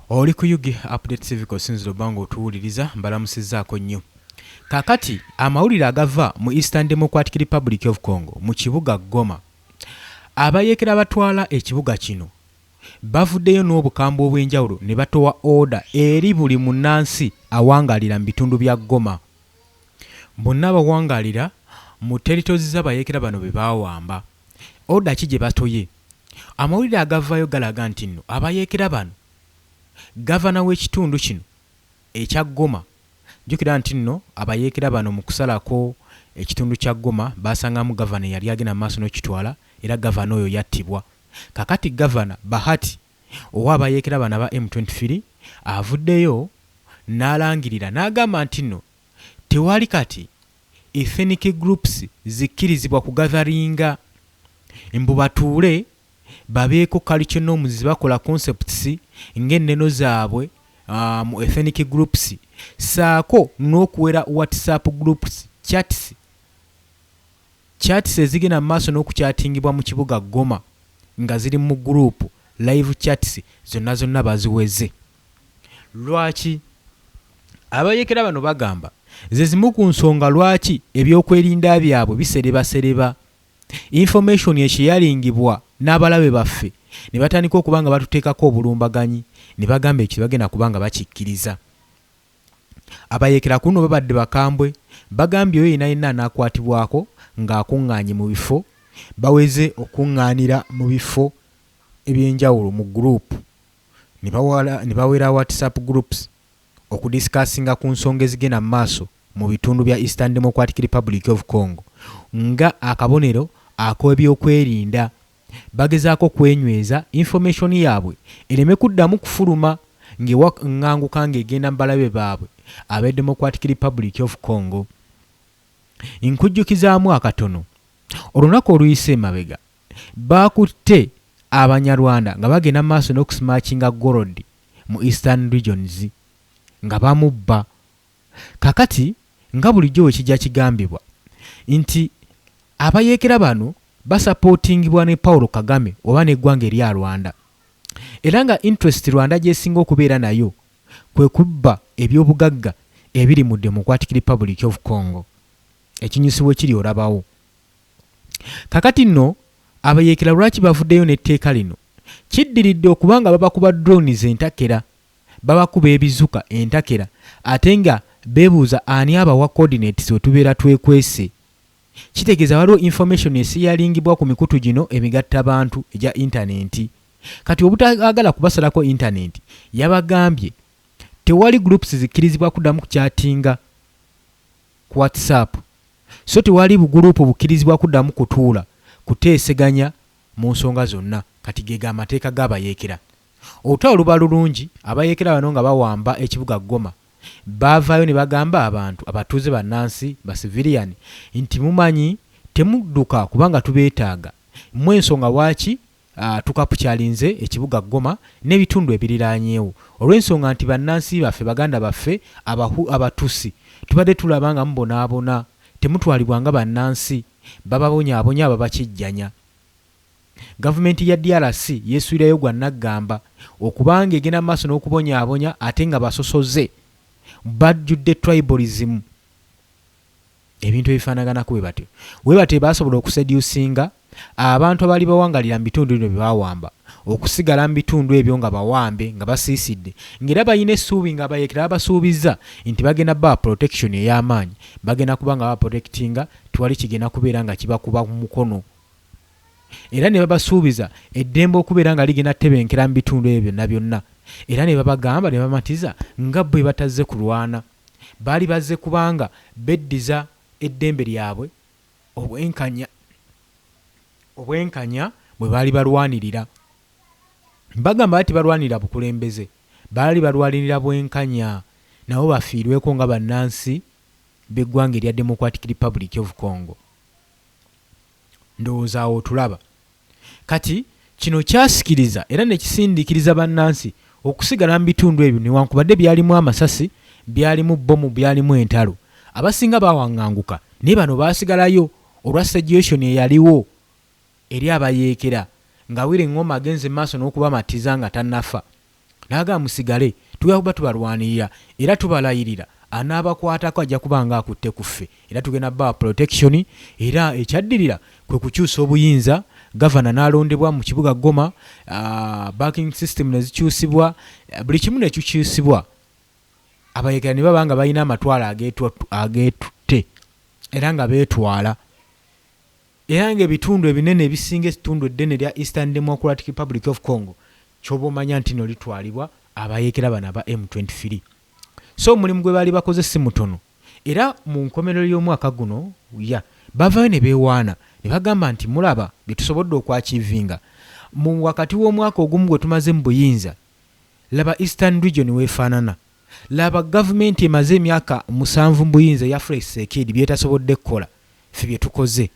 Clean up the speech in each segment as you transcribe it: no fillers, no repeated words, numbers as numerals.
Oli ku Ug Update Civic osinzira obba ng'otuwuliriza, mbalamusizzaako nnyo. Kaakati amawulire agava mu Eastern Democratic Republic of Congo mu kibuga Goma, abayeekera abatwala ekibuga kino bavuddeyo n'obukambwe obw'enjawulo ne batowa order eri buli munnansi awangaalira mu bitundu bya Goma. Bonna abawangaalira mu territories z'abayeekera bano be baawamba. Order ki gye batoye? Amawulire agavaayo galaga nti nno abayeekera bano gavana w'ekitundu kino ekya Goma, jjukira nti nno abayeekera bano mu kusalako ekitundu kya Goma baasangamu gavana eyali agenda mu maaso n'okukitwala era gavana oyo yattibwa. Kaakati gavana Bahati ow'abayeekera bano aba M23 avuddeyo n'alangirira n'agamba nti nno tewali kati ethnic groups zikkirizibwa kugatheringa mbu batuule babeeko culture norms zebakola, concepts ng'enneno zaabwe mu ethnic groups, saako n'okuwera WhatsApp groups, chats ezigenda mu maaso n'okukyatingibwa mu kibuga Goma nga ziri mu group live chats, zonna zonna baziweze. Lwaki abayeekera bano bagamba ze zimu ku nsonga lwaki ebyokwerinda byabwe biserebasereba, information ekyeyalingibwa n'abalabe baffe ne batandika okuba nga batuteekako obulumbaganyi, ne bagamba ekyo tebagenda kuba nga bakikkiriza. Abayeekera ku luno babadde bakambwe, bagambye oyo yenna yenna anaakwatibwako ng'akuŋŋaanye mu bifo, baweze okuŋŋaanira mu bifo ebyenjawulo mu group ne bawera WhatsApp groups okudiscussinga ku nsonga ezigenda mu maaso mu bitundu bya Eastern Democratic Republic of Congo nga akabonero ak'ebyokwerinda. Bagezaako kwenyweza information yaabwe ereme kuddamu kufuluma ng'ewaŋŋanguka ng'egenda mu balabe baabwe ab'e Democratic Republic of Congo. Nkujjukizaamu akatono, olunaku oluyise emabega baakutte Abanyarwanda nga bagenda mu maaso n'okusmakinga gold mu Eastern regions nga bamubba. Kakati nga bulijjo bwe kijja kigambibwa nti abayeekera bano basupportingibwa ne Paul Kagame oba n'eggwanga erya Rwanda, era nga interest Rwanda gy'esinga okubeera nayo kwe kubba ebyobugagga ebiri mu Democratic Republic of Congo. Ekinyusi we kiri olabawo. Kakati nno abayeekera lwaki bavuddeyo n'etteeka lino? Kiddiridde okuba nga babakuba drones entakera, babakuba ebizuka entakera, ate nga beebuuza ani abawa coordinates we tubeera twekwese. Kitegeeza waliwo information esiyalingibwa ku mikutu gino emigattabantu egya intanenti. Kati obutaagala kubasalako intanenti, yabagambye tewali groups zikkirizibwa kuddamu kukyatinga ku WhatsApp, so tewali buguruupu bukkirizibwa kuddamu kutuula kuteeseganya mu nsonga zonna. Kati ge amateeka g'abayeekera. Olutalo luba lulungi, abayeekera bano nga bawamba ekibuga Goma baavaayo ne bagamba abantu abatuuze, bannansi, ba civilian nti mumanyi temudduka kubanga tubeetaaga mmwe, ensonga lwaki tukapukyalinze ekibuga Goma n'ebitundu ebiriraanyeewo, olw'ensonga nti bannansi baffe, baganda baffe Abatusi, tubadde tulaba nga mubonaabona, temutwalibwa nga bannansi, bababonyaabonya, babakijjanya. Gavumenti ya DRC yeesuulirayo gwa nnaggamba okubanga egenda mu maaso n'okubonyaabonya ate nga basosoze, bajjudde tribalism, ebintu ebifaanaganako bwe batyo. We batyo baasobola okuseducinga abantu abaali bawangalira mu bitundu bino bye baawamba okusigala mu bitundu ebyo nga bawambe nga basiisidde, ng'era balina essuubi nga abayeekera babasuubizza nti bagenda bawa protection ey'amaanyi, bagenda kuba nga baprotectinga, tewali kigenda kubeera nga kibakuba ku mukono, era ne babasuubiza eddembe okubeera nga ligenda tebenkera mu bitundu ebyo byonna byonna, era ne babagamba ne bamatiza nga bwe batazze kulwana, baali bazze kubanga beddiza eddembe lyabwe, obwenkanya bwe baali balwanirira. Bagamba bati balwanirira bukulembeze, baali balwanirira bwenkanya, nabo bafiirweko nga bannansi b'eggwanga erya Democratic Republic of Congo. Ndowooza awo otulaba. Kati kino kyasikiriza era ne kisindiikiriza bannansi okusigala mu bitundu ebyo newankubadde byalimu amasasi, byalimu bbomu, byalimu entalo. Abasinga baawaŋŋanguka, naye bano baasigalayo olwa situation eyaliwo eri abayeekera nga Willy Ngoma agenze mu maaso n'okubamatiza nga tannafa. N'agamba musigale, tugenda kuba tubalwanirira era tubalayirira anaabakwatako ajja kuba nga akutte ku ffe era tugenda bawa protection. Era ekyaddirira kwe kukyusa obuyinza, gavana n'alondebwa mu kibuga Goma, banking system ne zikyusibwa, buli kimu ne kikyusibwa, abayeekera ne baba nga balina amatwale ageetutte era nga beetwala, era ng'ebitundu ebinene ebisinga ettundu eddene erya Eastern Democratic Republic of Congo ky'oba omanya nti no litwalibwa abayeekera bano aba M23. So omulimu gwe baali bakoze si mutono. Era mu nkomerero y'omwaka guno ya bavaayo ne beewaana ne bagamba nti mulaba bye tusobodde okwachievinga mu wakati w'omwaka ogumu gwe tumaze mu buyinza. Laba Eastern Region weefaanana, laba gavumenti emaze emyaka 7 mu buyinza eya Felix Tshisekedi byetasobodde kukola, ffe bye tukoze.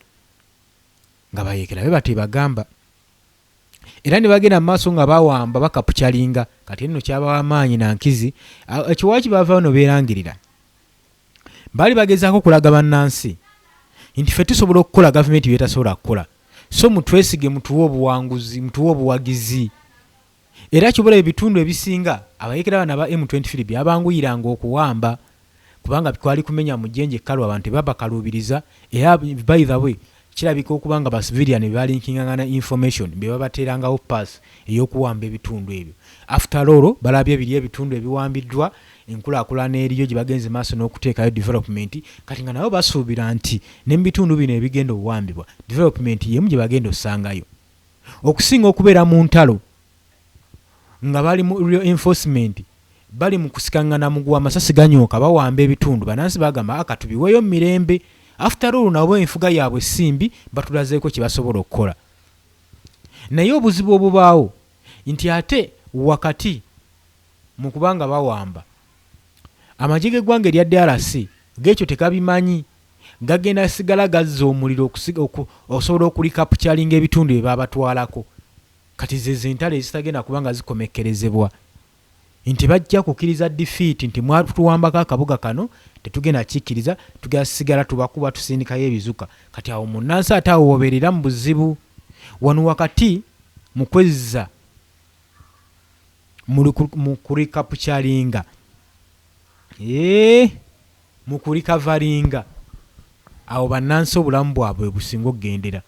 Nga bayeekera be batyo bagamba, era ne bagenda mu maaso nga bawamba bakapukyalinga. Kati nno kyabawa amaanyi na nkizi. Ekyo waaki bavaayo no beerangirira, baali bagezaako okulaga bannansi nti ffe tusobola okukola gavumenti byetasobola kukola, so mutwesige, mutuwe obuwanguzi, mutuwe obuwagizi. Era kyobola ebitundu ebisinga abayeekera bano aba M23 byabanguyiranga okuwamba, kubanga kwali kumenya mu jjenje ekkalu, abantu tebabakaluubiriza. Era by the way, kirabika okuba nga ba civilian bebalinkinganga information, be babateerangawo pass ey'okuwamba ebitundu ebyo. After all, balabye biri ebitundu ebiwambiddwa, enkulaakulana eriyo gye bagenze maaso n'okuteekayo development. Kati nga nabo basuubira nti ne mu bitundu bino ebigenda okuwambibwa development yemu gye bagenda ossangayo, okusinga okubeera mu ntalo nga bali mu reinforcement, bali mu kusikaŋŋana muguwa, amasasi ganyooka, bawamba ebitundu. Bannansi bagamba aka tubiweeyo mu mirembe. After all, nabo enfuga yaabwe simbi, batulazeeko kye basobola okukola. Naye obuzibu obubaawo nti ate wakati mu kubanga bawamba, amagye g'eggwanga erya DRC gekyo tekabimanyi, gagenda sigala gazza omuliro osobola okurecapturinga ebitundu bye babatwalako. Kati zezo entalo ezitagenda kuba nga zikomekkerezebwa, nti bajja kukkiriza defeat nti mwatuwambako akabuga kano, tetugenda kikkiriza, tugenda sigala tubakuba, tusindikayo ebizuka. Kati awo munnansi ate awo wobeerera mu buzibu. Wano wakati mu kwezza mu kurecapturinga, mu kurecoveringa, awo bannansi obulamu bwabwe businga okugendera,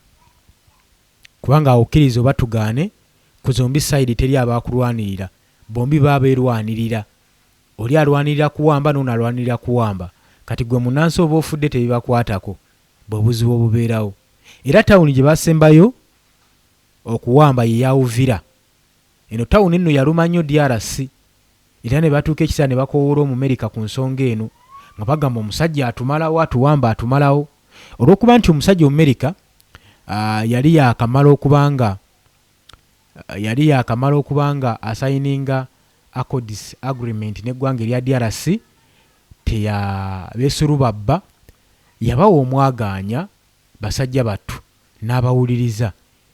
kubanga awo okkiriza oba tugaane, ku zombi side teri abakulwanirira, bombi babeerwanirira. Oli alwanirira kuwamba, n'ono alwanirira kuwamba. Kati gwe munnansi oba ofudde tebibakwatako. Bwe buzibu obubeerawo. Era tawuni gye basembayo okuwamba ye ya Uvira. Eno tawuni nno yaluma nnyo DRC, era ne batuuka ekiseera ne bakoowoola Omumerika ku nsonga eno, nga bagamba omusajja atumalawo, atuwamba, atumalawo. Olw'okuba nti omusajja Omumerika yali yakamala okuba nga asigninga accords agreement n'eggwanga erya DRC, teyabeesulubabba, yabawa omwagaanya basajja battu n'abawuliriza.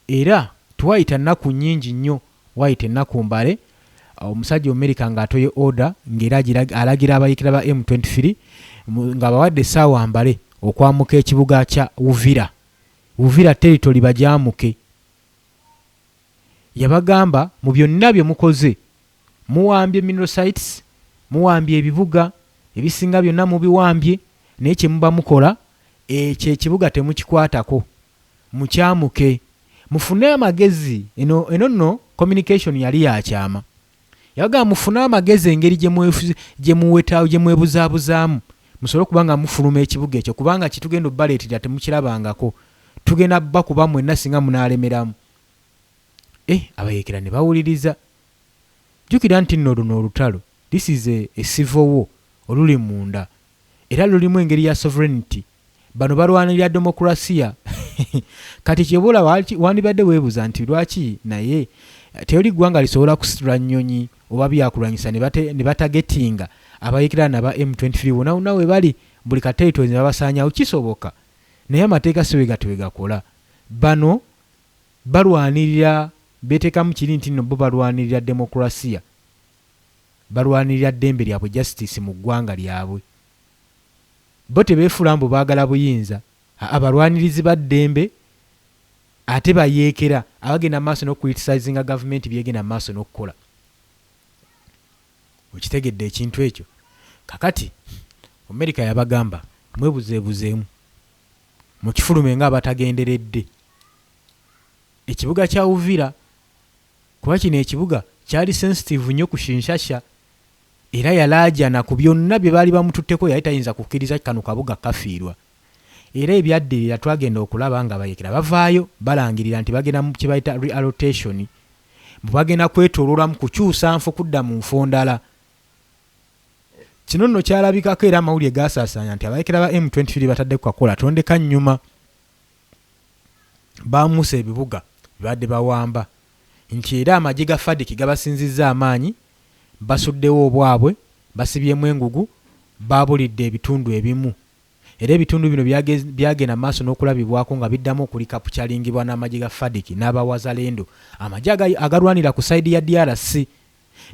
Era tewayita nnaku nnyingi nnyo, wayita ennaku mbale, omusajja Omumerika ng'atoye order ng'era alagira abayeekera ba M23 ng'abawadde essaawa mbale okwamuka ekibuga kya Uvira, Uvira territory bagyamuke. Yabagamba mu byonna bye mukoze, muwambye mineral sites, muwambye ebibuga ebisinga byonna mubiwambye, naye kye muba mukola ekyo ekibuga temukikwatako, mukyamuke, mufune amagezi. Eno nno communication yali yakyama. Yabagamba mufune amagezi engeri gye mwebuzaabuzaamu musobole okuba nga mufuluma ekibuga ekyo, kubanga kitugenda obbaleetera temukirabangako, tugenda bakuba mwenna singa munaalemeramu. Abayeekera ne bawuliriza. Jjukira nti nno luno olutalo, this is a civil war oluli munda, era lulimu engeri ya sovereignty. Bano balwanirira demokrasiya. Kati kyeba olaba wandibadde weebuuza nti lwaki, naye tewali ggwanga lisobola kusitula nnyonyi oba byakulwanyisa ne batargetinga abayeekera naba M23 wonna wonna we bali, buli ka territory ne babasaanyawo. Kisoboka, naye amateeka si bwe gatyo bwe gakola. Bano balwanirira, beteekamu kiri nti nno bo balwanirira demokrasiya, balwanirira ddembe lyabwe, justice mu ggwanga lyabwe. Bo tebeefuula mbu baagala buyinza, abalwanirizi ba ddembe, ate bayeekera abagenda maaso n'okucriticizinga gavumenti byegenda maaso n'okukola. Okitegedde ekintu ekyo? Kakati Amerika yabagamba mwebuzeebuzeemu mukifulume nga abatagenderedde ekibuga kya Uvira, kuba kino ekibuga kyali sensitive nnyo ku Kinshasa, era yalaajana ku byonna bye baali bamututteko, yali tayinza kukkiriza kano kabuga kafiirwa. Era ebyaddirira twagenda okulaba nga abayeekera bavaayo balangirira nti bagenda mu kye bayita reallocation, mbu bagenda kwetooloolamu kukyusa nfo kudda mu nfo ndala. Kino nno kyalabikako era amawulire gaasaasaanya nti abayeekera ba M23 batadde ku kakola tondeka nnyuma, baamuuse ebibuga bye babadde bawamba nti era amagye ga FARDC gabasinzizza amaanyi, basuddewo obwabwe, basibyemu engugu, baabulidde ebitundu ebimu era ebitundu bino byagenda mu maaso n'okulabibwako nga biddamu okulikapukyaringibwa n'amagye ga FARDC n'aba Wazalendo, amagye agalwanira ku sayidi ya DRC.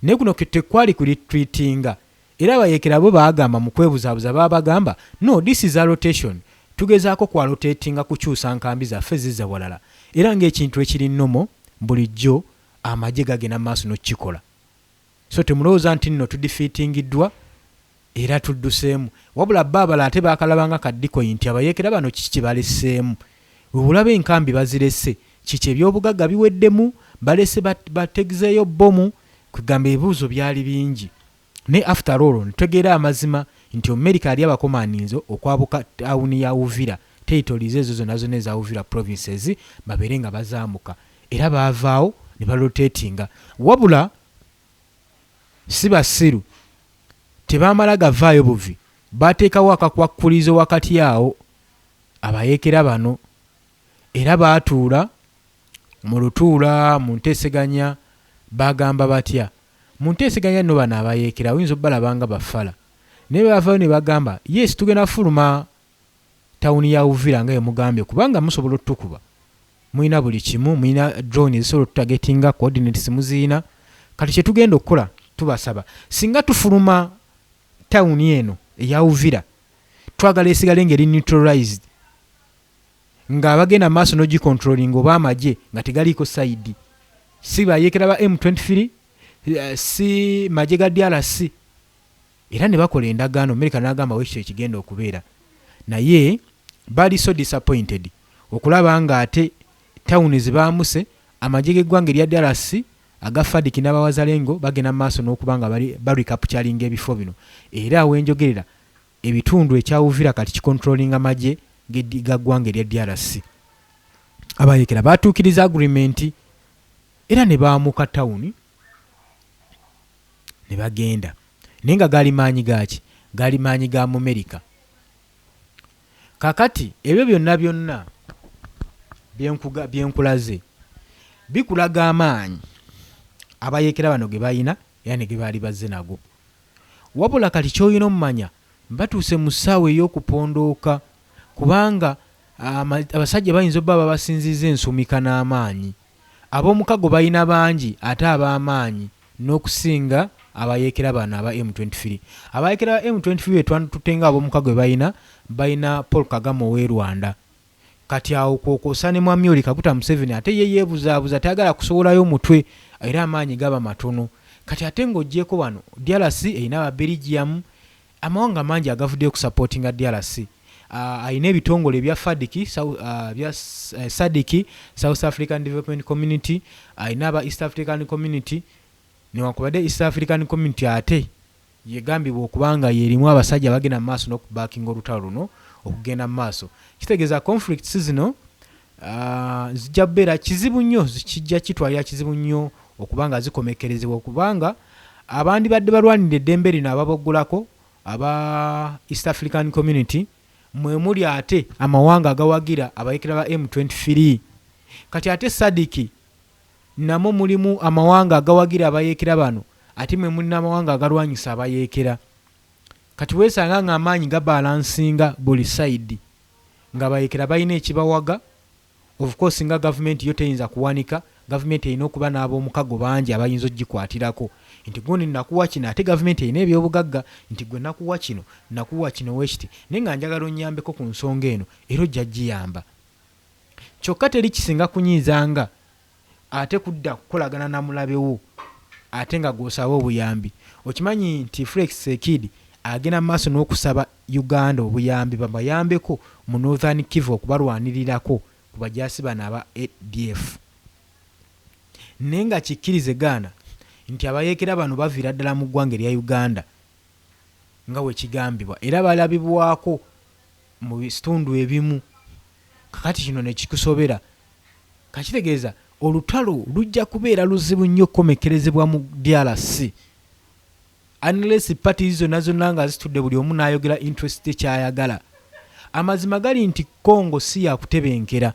Naye kuno tekwali kuretreatinga era abayeekera bo baagamba mu kwebuzaabuza baabagamba no this is a rotation, tugezaako ku allotatinga kukyusa nkambi zaffe zizza walala, era ng'ekintu ekiri normal bulijjo amagye gagenda mu maaso n'okukikola. So temulowooza nti nno tudefeatingiddwa era tudduseemu, wabula bo abalala ate baakalaba nga kaddikoyi nti abayeekera bano kiki kye baleseemu. Bw'olaba enkambi bazirese, kiki ebyobugagga biweddemu, balese bategezeeyo bbomu, kwegamba ebibuuzo byali bingi. Naye after all ntegeera amazima nti Omumerika yali abakomaninze okwabuka tawuni ya Uvira, territories ezo zonna zonna eza Uvira provinces babeere nga bazaamuka, era baavaawo ne barotatinga. Wabula si basiru, tebaamala gavaayo buvi, baateekawo akakwakkulizo wakati awo abayeekera bano, era baatuula mu lutuula mu nteeseganya. Baagamba batya mu nteeseganya? Nno bano abayeekera oyinza obbalaba nga bafala, naye baavaayo ne bagamba yes, tugenda fuluma tawuni ya Uvira nga yemugambye, kubanga musobola otukuba, mulina buli kimu, mulina drone ezisobola otutargetinga, coordinates muziyina. Kati kyetugenda okukola, tubasaba singa tufuluma tawuni eno eya Uvira, twagala esigale ng'eri neutralized, ng'abagenda maaso n'ogicontrolling oba amagye nga tegaliiko side, si bayeekera ba M23, si magye ga DRC. Era ne bakola endagaano, America n'agamba wekityo ekigenda okubeera. Naye bali so disappointed okulaba nga ate tawuni zebaamuse amagye g'eggwanga erya DRC aga FARDC n'abawazalengo bagenda mu maaso n'okuba nga barecapturinga ebifo bino. Era awenjogerera ebitundu ekya Uvira kati kicontrollinga magye ga ggwanga erya DRC. Abayeekera batuukiriza agreement era ne baamuka tawuni ne bagenda, naye nga gaali maanyi gaaki? Gaali maanyi ga Mumerika. Kakati ebyo byonna byonna byenkulaze bikulaga amaanyi abayeekera bano ge balina era ne ge baali bazze nago. Wabula kati ky'olina omumanya, batuuse mu ssaawa ey'okupondooka, kubanga abasajja bayinza obba babasinzizza ensumika n'amaanyi. Ab'omukago balina bangi ate ab'amaanyi n'okusinga abayeekera bano aba M23. Abayeekera ba M23 be twatutte nga ab'omukago be balina, balina Paul Kagame ow'e Rwanda. Kati awo kw'okwosa ne Mwami Yoweri Kaguta Museveni, ate ye yeebuzaabuza, tayagala kusowolayo mutwe, era amaanyi gaba matono. Kati ate ng'oggyeeko wano DRC erina aba Belgium, amawanga mangi agavuddeyo okusupportinga DRC. Alina ebitongole ebya FADC, bya SADC, South African Development Community, alina aba East African Community, newankubadde East African Community ate yegambibwa okuba nga y'erimu abasajja abagenda mu maaso n'okubackinga olutalo luno okugenda mu maaso. Kitegeeza conflicts zino zijja kubeera kizibu nnyo, kijja kitwalira kizibu nnyo okuba nga zikomekkerezebwa, kubanga abandibadde balwanira eddembe lino ababoggolako aba East African Community mwe muli ate amawanga agawagira abayeekera ba M23. Kati ate SADC namwo mulimu amawanga agawagira abayeekera bano, ate mwe muli n'amawanga agalwanyisa abayeekera. Kati weesanga ng'amaanyi gabalansinga buli side, ng'abayeekera balina ekibawaga. Of course nga gavumenti yo teyinza kuwanika, gavumenti erina okuba n'ab'omukago bangi abayinza okugikwatirako nti gundi nakuwa kino, ate gavumenti erina ebyobugagga nti gwe nakuwa kino, nakuwa kino wekiti, naye nga njagala onnyambeko ku nsonga eno, era ojja giyamba. Kyokka teri kisinga kunyiiza nga ate kudda kukolagana na mulabe wo. Ate nga gw'osaba obuyambi. Okimanyi nti Felix Tshisekedi agenda mu maaso n'okusaba Uganda obuyambi babayambeko mu Northern Kivu okubalwanirirako ku bajaasi bano aba ADF. Naye nga kikkirize gaana nti abayeekera bano baviira ddala mu ggwanga erya Uganda nga bwe kigambibwa era balabibwako mu bitundu ebimu. Kakati kino ne kikusobera. Kakitegeeza olutalo lujja kubeera luzibu nnyo okukomekkerezebwa mu DRC unless parties zonna zonna nga zitudde buli omu n'ayogera interest ye ky'ayagala. Amazima gali nti Congo si ya kutebenkera.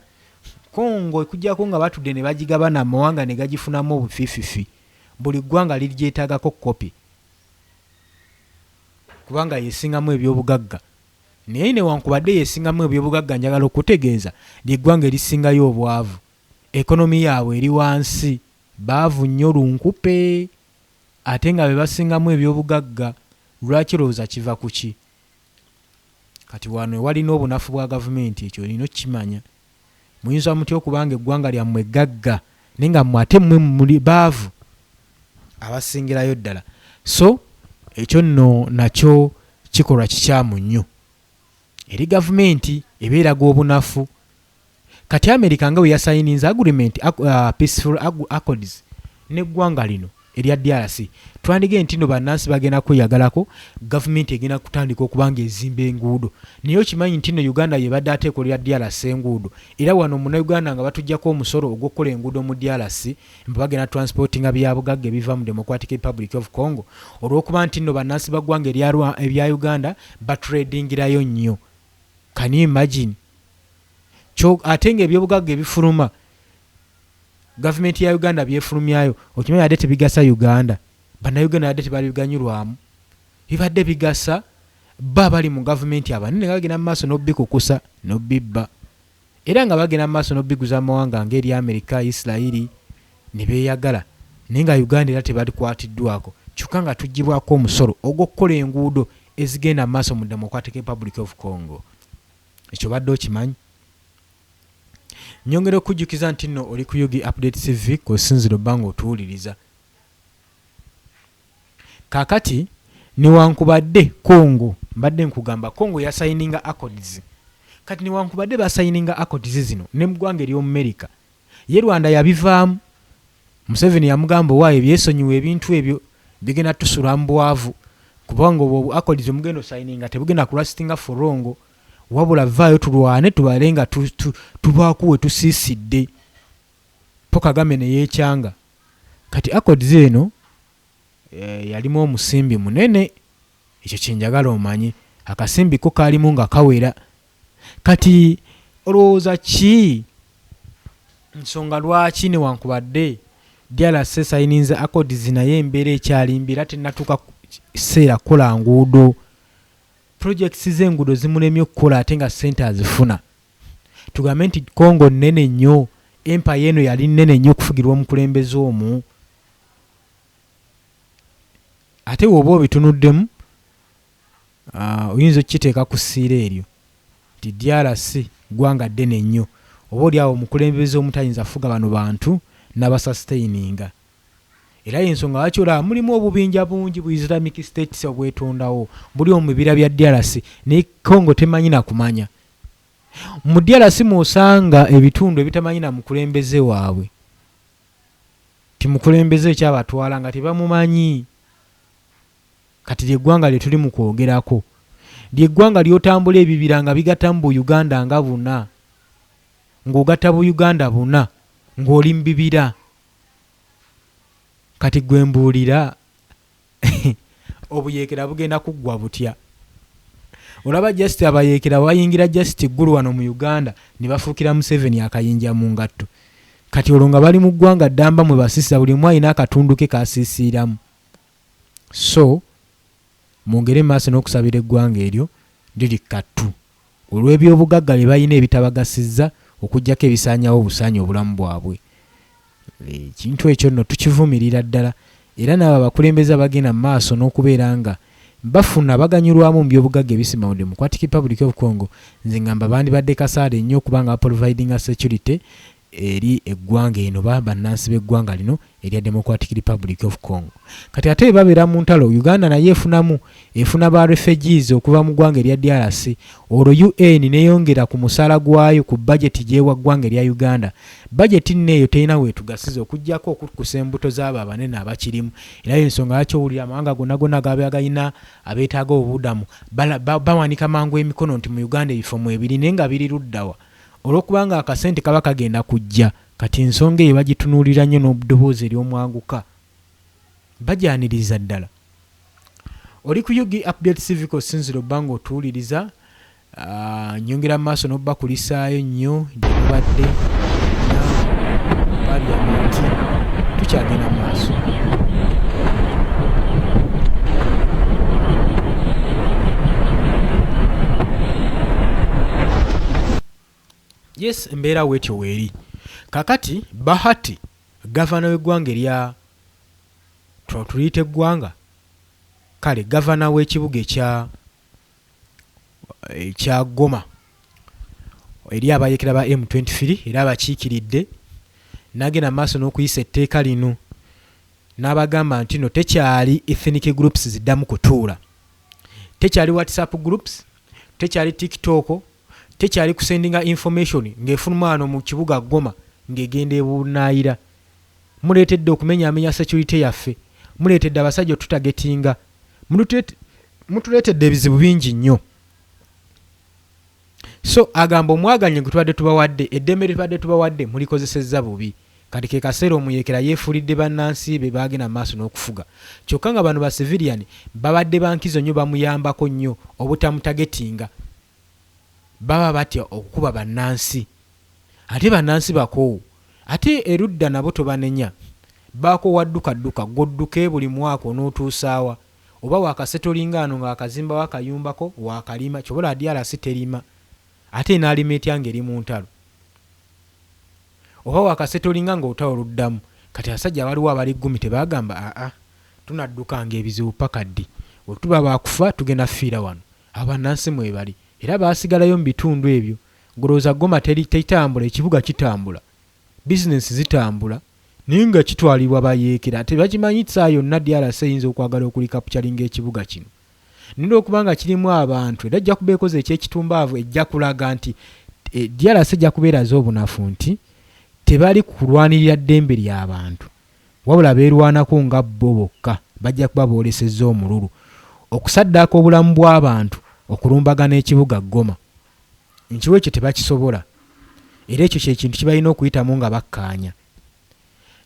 Congo ekuggyako nga batudde ne bagigabana amawanga ne gagifunamu obufififi, buli ggwanga ligyetaagako kkopi kubanga y'esingamu ebyobugagga. Naye newankubadde y'esingamu ebyobugagga njagala okukutegeeza ly'eggwanga erisingayo obwavu. Economy yaabwe eri wansi, baavu nnyo lunkupe ate nga be basingamu ebyobugagga. Lwaki olowooza kiva ku ki? Kati wano ewali n'obunafu bwa gavumenti ekyo olina okukimanya. Muyinza mutya okuba nga eggwanga lyammwe ggagga naye nga mmwe ate mmwe muli baavu abasingirayo ddala? So ekyo nno nakyo kikolwa kikyamu nnyo eri gavumenti eba eraga obunafu. Kati America nga bwe yasayininze agreement, peaceful accords n'eggwanga lino erya DRC, twandigambye nti no bannansi bagenda kweyagalako, gavumenti egenda kutandika okuba nga ezimba enguudo. Naye okimanyi nti no Uganda yebadde ate ekolera DRC enguudo, era wano munnayuganda nga batuggyako omusolo ogw'okukola enguudo mu DRC mbu bagenda transportinga byabugagga ebiva mu Democratic Republic of Congo olw'okuba nti nno bannansi ba ggwanga erya Uganda batradingirayo nnyo. Can you imagine? Kyo ate nga ebyobugagga ebifuluma gavumenti ya Uganda byefulumyayo okimanyi yadde tebigasa Uganda, bannayuganda yadde tebabiganyulwamu, bibadde bigasa bo abali mu gavumenti abanene nga bagenda mu maaso n'obikukusa n'obibba era nga bagenda mu maaso n'obiguza amawanga nga erya Amerika, Isirayiri ne beeyagala naye nga Uganda era tebalikwatiddwako kyokka nga tuggyibwako omusolo ogw'okukola enguudo ezigenda mu maaso mu Democratic Republic of Congo. Ekyo obadde okimanyi? Nyongera okukujjukiza nti nno oli ku Ug Update TV kw'osinziira obba ng'otuwuliriza. Kaakati newankubadde Congo, mbadde nkugamba Congo yasayininga accords. Kati newankubadde basayininga accords zino ne mu ggwanga ery'Omumerika, ye Rwanda yabivaamu. Museveni yamugamba owaaye byesonyiwe ebintu ebyo bigenda tusula mu bwavu kubanga obwo accords omugenda osayininga tebugenda kulastinga for long, wabula vaayo tulwane tubale nga tubaako we tusiisidde. Po Kagame ne yeekyanga. Kati accords eno yalimu omusimbi munene, ekyo kye njagala omanye. Akasimbi ko kaalimu nga kawera. Kati olowooza ki nsonga lwaki newankubadde DRC esayininze accords naye embeera ekyali mbi era tennatuuka kiseera kukola nguudo? Projects z'enguudo zimulemye okukola ate nga ssente azifuna. Tugambe nti Congo nnene nnyo, empire eno yali nnene nnyo okufugirwa omukulembeze omu. Ate bw'oba obitunuddemu oyinza okukiteeka ku ssiira eryo nti DRC ggwanga ddene nnyo, oba oli awo omukulembeze omu tayinza kufuga bano bantu n'abasustaininga. Era y'ensonga lwaki olaba mulimu obubinja bungi bu Islamic States obwetondawo buli omu bibira bya DRC naye Congo temanyi na kumanya. Mu DRC mw'osanga ebitundu ebitamanyi na mukulembeze waabwe nti mukulembeze ekyabatwala nga tebamumanyi. Kati lye ggwanga lye tuli mu kwogerako. Lye ggwanga ly'otambula ebibira nga bigattamu bu Uganda nga buna, ng'ogatta bu Uganda buna ng'oli mu bibira. Kati ggwe mbuulira, obuyeekera bugenda kuggwa butya? Olaba just abayeekera bayingira just Gulu wano mu Uganda ne bafuukira Museveni akayinja mu ngatto. Kati olwo nga bali mu ggwanga ddamba mwe basisa buli omu alina akatundu ke k'asiisiiramu. So mwongere maaso n'okusabira eggwanga eryo liri kattu olw'ebyobugagga bye balina ebitabagasizza okuggyako ebisaanyawo obusaanyi obulamu bwabwe. Ekintu ekyo nno tukivumirira ddala era n'abo abakulembeze abagenda mu maaso n'okubeera nga bafuna baganyulwamu mu byobugagga ebisima mu Democratic Republic of Congo nze ngamba bandibadde kasaale nnyo okuba nga baprovidinga security. eri eggwanga eno ba bannansi b'eggwanga lino erya Democratic Republic of Congo. Kati ate babeera mu ntalo, Uganda nayo efunamu, efuna ba refugees okuva mu ggwanga erya DRC, olwo UN neyongera ku musaala gwayo ku bajeti gy'ewa ggwanga erya Uganda. Bajeti nno eyo terina weetugasiza okuggyako okukkusa embuto z'abo abanene abakirimu, era y'ensonga lwaki owulira amawanga gonna gonna agabeera galina abeetaaga obubudamu bawanika mangu emikono nti mu Uganda ebifo mwebiri naye nga biri luddawa olw'okuba nga akasente kaba kagenda kujja. Kati ensonga eyo bagitunuulira nnyo n'oddoboozi ery'omwanguka bagyaniriza ddala. Oli ku Ug Update Civic osinzira obba nga otuwuliriza. Nyongera mu maaso n'obubakulisaayo nnyo gye mubadde na parliament tukyagenda mu maaso. Yes, embeera weetyo weeri. Kakati Bahati gavana w'eggwanga erya tuliyita eggwanga kale gavana w'ekibuga ekya ekya Goma eri abayeekera ba M23 era abakiikiridde n'agenda mu maaso n'okuyisa etteeka lino n'abagamba nti no tekyali ethnic groups ziddamu kutuula, tekyali WhatsApp groups, tekyali TikTok, tekyali kusendinga information ng'efuluma wano mu kibuga Goma ng'egenda ebunaayira. Muleetedde okumenyaamenya security yaffe, muleetedde abasajja otutagetinga, mutuleetedde ebizibu bingi nnyo. So agamba omwaganya gwe tubadde tubawadde, eddembe lye tubadde tubawadde mulikozesezza bubi. Kati ke kaseera omuyeekera yeefuulidde bannansi be baagenda mu maaso n'okufuga. Kyokka nga bano ba civilian babadde ba nkizo nnyo bamuyambako nnyo obutamutagetinga. Baba batya okukuba bannansi. Ate bannansi bakoowu. Ate erudda nabo tobanenya. Baakoowa dduka dduka. Ggwe odduke buli mwaka onootuusa wa? Oba waakasetolinga wano nga wakazimbawo akayumba ko, waakalima. Ky'ova olaba DRC terima. Ate enaalima etya ng'eri mu ntalo? Oba waakasetolinga ng'olutalo luddamu. Kati abasajja abaliwo abali ggumi tebaagamba, Aa, tunaddukanga ebizibu ppaka ddi? Bwe tuba ba kufa tugenda kufiira wano. Abo bannansi mwebali. Era baasigalayo mu bitundu ebyo. Ggwe olowooza Goma teri, tetambula? Ekibuga kitambula. Bizinensi zitambula. Naye nga kitwalibwa bayeekera. Tebakimanyi ssaawa yonna DRC eyinza okwagala okulikapukyalinga ekibuga kino. Naye olw'okuba nga kirimu abantu, era ejja kuba ekoze eky'ekitumbaavu, ejja kulaga nti, DRC ejja kuba eraze obunafu nti tebali kulwanirira ddembe lya bantu, wabula beerwanako nga bo bokka. Bajja kuba boolesezza omululu okusaddaaka obulamu bw'abantu okulumbagana ekibuga Goma. Nkiwa ekyo tebakisobola era ekyo kye kintu kye balina okuyitamu nga bakkaanya.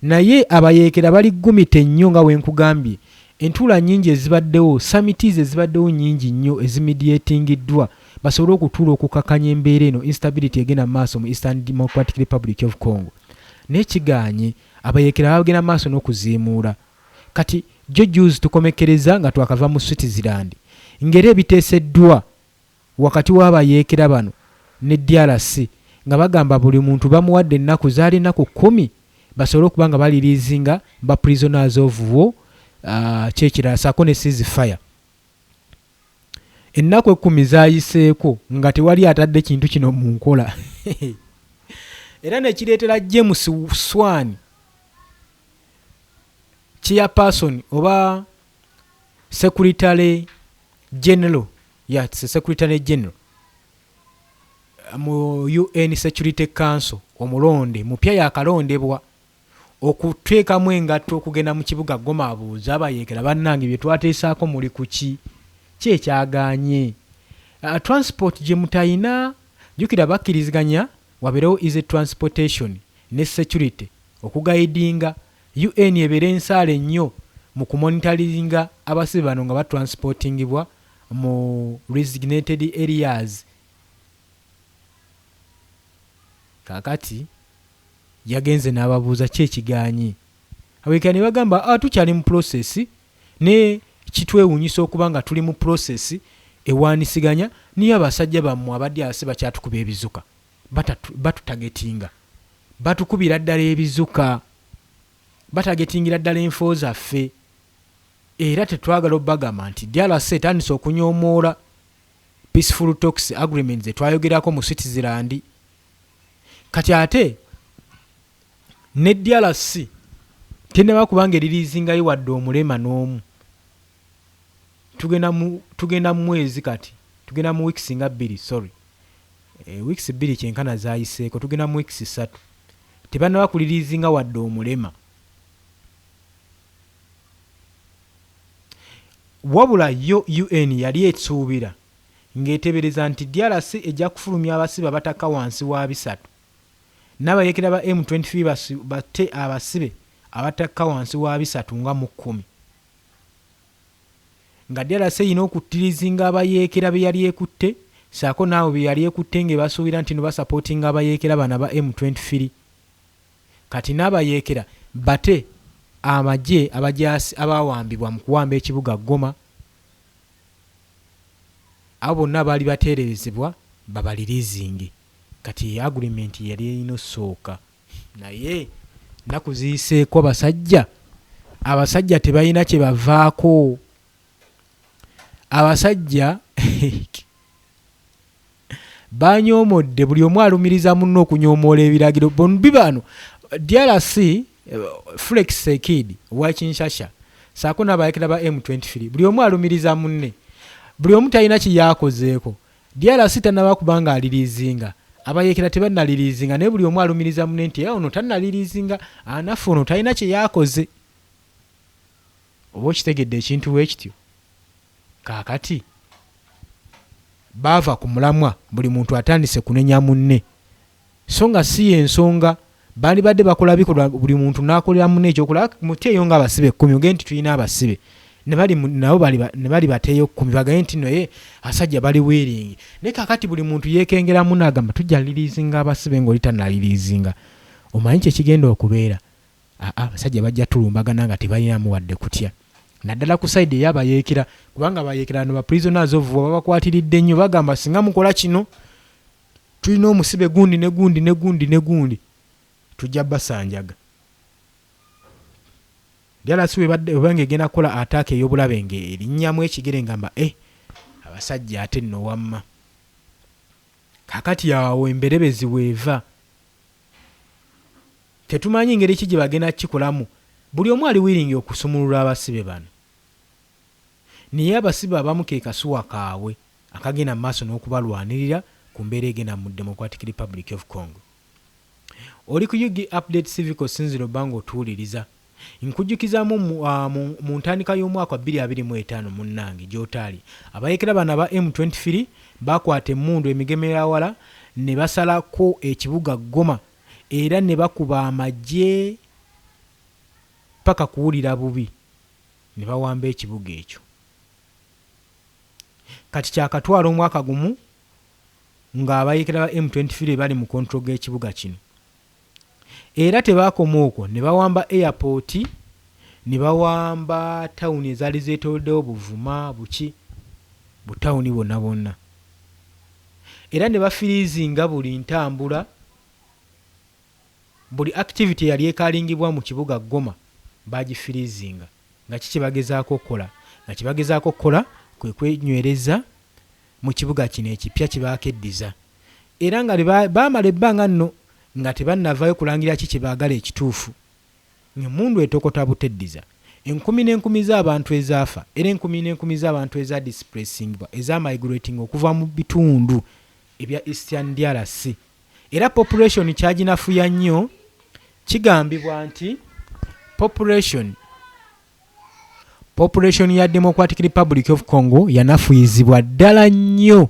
Naye abayeekera bali ggumite nnyo nga bwe nkugambye. Entuula nnyingi ezibaddewo, summits ezibaddewo nnyingi nnyo ezimediatingiddwa basobole okutuula okukakkanya embeera eno instability egenda mu maaso mu Eastern Democratic Republic of Congo. Naye kigaanye. Abayeekera bagenda mu maaso n'okuziimuula. Kati jjo jjuuzi tukomekkerezza nga twakava mu Switzerland ng'era ebiteeseddwa wakati w'abayeekera bano ne DRC nga bagamba buli muntu bamuwadde ennaku zaali ennaku kkumi basobole okuba nga baliriizinga ba prisoners of war kyekirala saako ne cease fire. Ennaku ekkumi zaayiseeko nga tewali atadde kintu kino mu nkola era nekireetera James Swan chairperson oba secretary general yeah, it's a secretary general mu UN Security Council omulonde mupya yakalondebwa okuteekamu engatto okugenda mu kibuga Goma abuuze abayeekera bannange bye twateesaako muli ku ki? Ki ekyagaanye? Transport gye mutayina jjukira bakkiriziganya wabeerewo easy transportation ne security okugayidinga UN ebeere nsaale nnyo mu kumonitaringa abasibe bano nga batransportingibwa mu resignated areas. Kaakati yagenze n'ababuuza ki ekigaanye. Abeekera ne bagamba, ah, tukyali mu process ne kitwewuunyisa okuba nga tuli mu process ewaanisiganya niyo abasajja bammwe aba DRC bakyatukuba ebizuka. Batutagetinga. Batukubira ddala ebizuka. Batagetingira ddala enfo zaffe. Era tetwagala obagamba nti DRC etandise okunyomoola peaceful talks agreement zetwayogerako mu Switzerland. Kati ate Ne DRC tennaba kuba nga eririizingayo wadde omulema n'omu. Tugenda mu, tugenda mu mwezi kati, tugenda mu weeks nga bbiri, sorry. E, weeks bbiri kyenkana zaayiseeko, tugenda mu weeks ssatu. Tebannaba kuliriizinga wadde omulema. Wabula yo UN yali esuubira ng'eteebereza nti DRC ejja kufulumya abasibe abatakka wansi wa bisatu n'abayeekera ba M23 batte abasibe abatakka wansi wa bisatu nga mu kkumi. Nga DRC erina okuttirizinga abayeekera be yali ekutte ssaako n'abo be yali ekutte ng'ebasuubira nti no basapootinga abayeekera bano aba M23. Kati n'abayeekera bate amagye abajaasi abaawambibwa mu kuwamba ekibuga Goma. Abo bonna abaali bateeberezebwa babaliriizinge. Kati eyo agreement yali erina osooka. Naye nnaku ziyiseeko abasajja abasajja tebalina kye bavaako. Abasajja banyoomodde buli omu alumiriza munne okunyoomoola ebiragiro. Bombi bano DRC Felix Tshisekedi owa Kinshasa ssaako n'abayekera ba M23 buli omu alumiriza munne. Buli omu talina kye yakozeeko. DRC tannaba kuba ng'aliriizinga, abayeekera tebannaliriizinga naye buli omu alumiriza munne nti ono tannaliriizinga, naffe ono talina kye yakoze. Oba okitegedde ekintu bwe kityo? Kaakati baava ku mulamwa buli muntu atandise kunenya munne so nga si y'ensonga. Bandibadde bakola bikolwa buli muntu n'akolera munne ekyokulaba muteeyo ng'abasibe kkumi ogende nti tulina abasibe ne bali nabo bali ne bali bateeyo kkumi bagaye nti naye abasajja bali willing. Naye kaakati buli muntu yeekengera munne agamba tujja liriizinga abasibe ng'oli tannaliriizinga. Omanyi kye kigenda okubeera? Aa abasajja bajja tulumbagana nga tebalinamu wadde kutya naddala ku side ey'abayeekera kubanga abayeekera bano ba prisoners of war babakwatiridde nnyo bagamba singa mukola kino tulina omusibe gundi ne gundi ne gundi ne gundi tujja basanjaga. DRC webadde oba ng'egenda kukola attack ey'obulabe ng'erinnyamu ekigere ngamba eh abasajja ate nno wamma. Kaakati awo emberebezi weeva. Tetumanyi ngeri ki gye bagenda kukikolamu. Buli omu ali willing okusumulula abasibe bano. Naye abasibe abamu ke kasuwa kaabwe akagenda mu maaso n'okubalwanirira ku mbeera egenda mu Democratic Republic of Congo. Oli ku UG Update Civic osinzira obba ng'otuwuliriza. Nkujjukizaamu mu, uh, mu, mu ntandika y'omwaka 2025 munnange gy'otaali. Abayeekera bano aba M23 baakwata emmundu emigemerawala ne basalako ekibuga Goma era ne bakuba amagye paka kuwulira bubi ne bawamba ekibuga ekyo. Kati kyakatwala omwaka gumu nga abayeekera ba M23 bali mu control g'ekibuga kino. Era tebaakoma okwo ne bawamba airport, ne bawamba tawuni ezaali zeetooloddewo Buvuma, buki, butawuni bwonna bwonna. Era ne bafiriizinga buli ntambula, buli activity eyali ekaalingibwa mu kibuga Goma baagifiriizinga. Nga ki kye bagezaako okukola? Nga kye bagezaako okukola kwe kwenywereza mu kibuga kino ekipya kye baakeddiza. Era nga baamala ebbanga nno nga tebannavaayo kulangirira ki kye baagala ekituufu. Ng'emmundu etokota buteddiza. Enkumi n'enkumi z'abantu ezaafa, era enkumi n'enkumi z'abantu ezadisipuleesingibwa, ezamaiguratinga okuva mu bitundu ebya Eastern DRC. Era population kyaginafuya nnyo, kigambibwa nti population population ya Democratic Republic of Congo yanafuyizibwa ddala nnyo.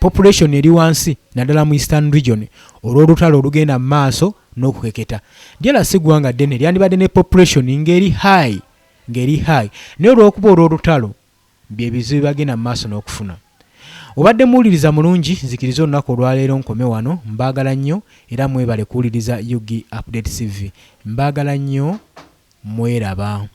Population eri wansi naddala mu Eastern Region olw'olutalo olugenda mu maaso n'okukeketa. DRC ggwanga ddene lyandibadde ne population ng'eri high ng'eri high naye olw'okuba olw'olutalo bye bizibu bye bagenda mu maaso n'okufuna. Obadde muwuliriza mulungi, nzikiriza olunaku olwaleero nkome wano. Mbaagala nnyo era mwebale kuwuliriza Ug Update CV. Mbaagala nnyo mweraba.